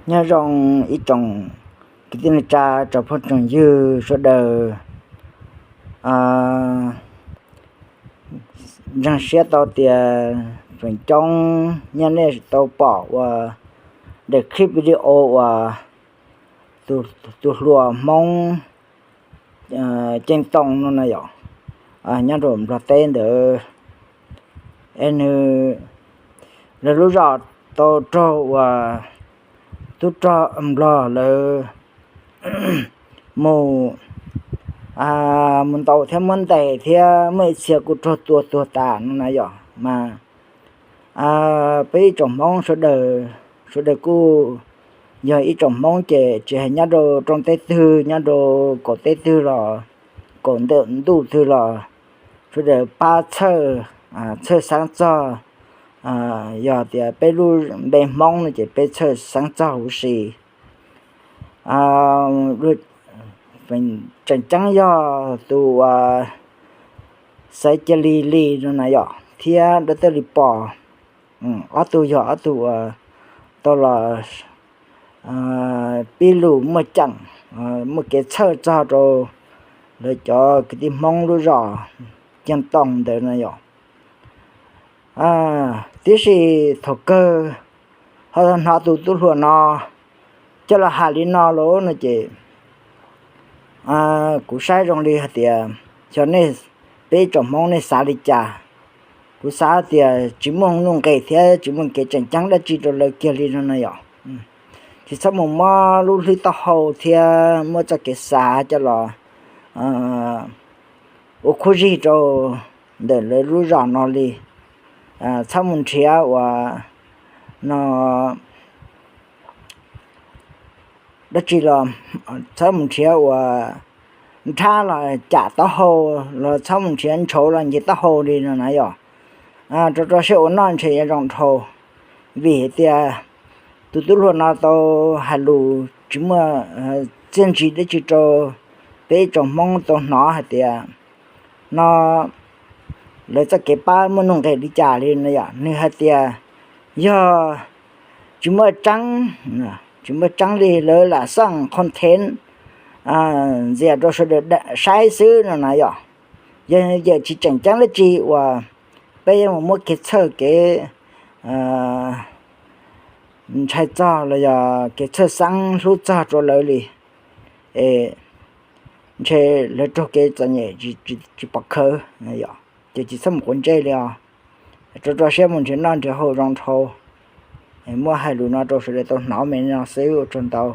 Nyob zoo ib tsoom kwv tij neej tsa, tsoom phooj tsoom ywg sawv daws. Ntseeg siab tau tias feem coob nyob nej tau pom uas daim clip video uas tus hluas Hmoob Ceeb Toom no na yom, nyob rau Nplog teb ntawd, es nws, lawv lub zos tau raug uas tub rog Nplog lawv mus, mus ntaus thiab muab ntes thiab muaj ib txhia kuj raug tua tuag tas no na yom. Mas peb ib tsoom Hmoob sawv daws, sawv daws kuj yog ib tsoom Hmoob ces tsis hais nyob rau roob teb twg, nyob rau kaum teb twg los, kaum ntawm ntuj twg los, sawv daws pab txhawj, txhawj xeeb txog. Yog tias peb lub npe Hmoob no ces peb txhawj xeeb txog huv si. Tseem ceeb yog tus uas Xaiv Cia Li Lis no na yom, thiab Dab Tawj Lis Pos, ob tug yog ob tug uas tau los pib lus muaj ceem, muaj kev txhawj txog rau lawv cov kwv tij Hmoob lub zos Ceeb Toom ntawd na yom. Tiam sis thaum kawg ho hnov tus tub hluas no coj los hais li no lawm no ces kuv saib zoo li hais tias xyov nej, peb ib tsoom Hmoob nej xav li cas. Kuv xav tias tsis muaj nuj nqis thiab tsis muaj kev tseem ceeb dab tsi rau lawv kiag li no na yom. Tsis txhob mus muab lub hlwb taub hau thiab muab txoj kev xav coj los ua khuab zig rau ntawm lawv lub zos no li. Txhob mus nrhiav uas no dab tsi los, txhob mus nrhiav uas nrhab los cam taub hau, los txhob mus nrhiav ntshauv los nce taub hau li no na yom. Rau rau siab ua noj ntshe yuav zoo dhau, vim hais tias tus tub hluas no tau hais lus tsis muaj txiaj ntsig dab tsi rau peb ib tsoom Hmoob tau hnov hais tias no lawv txoj kev pab muaj nuj nqis li cas li no yom. Nws hais tias yog tsis muaj tseeb, tsis muaj tseeb li lawv lam xaj content ntxias rau sawv daws saib xwb no na yom. Yog yam tsis tseem ceeb dab tsi uas peb yuav mus muab kev txhawj kev ntshai txog los yog kev txhawj xeeb hlub txog rau lawv li, es ntshe lawv raug kev txom nyem tsis pom khawv, ces tsis txhob mus quav ntsej li os. Rau rau siab mus nrhiav noj nrhiav haus zoo dhau. Muab hais lus no rau sawv daws tau hnov me no xwb, ua tsaug ntau.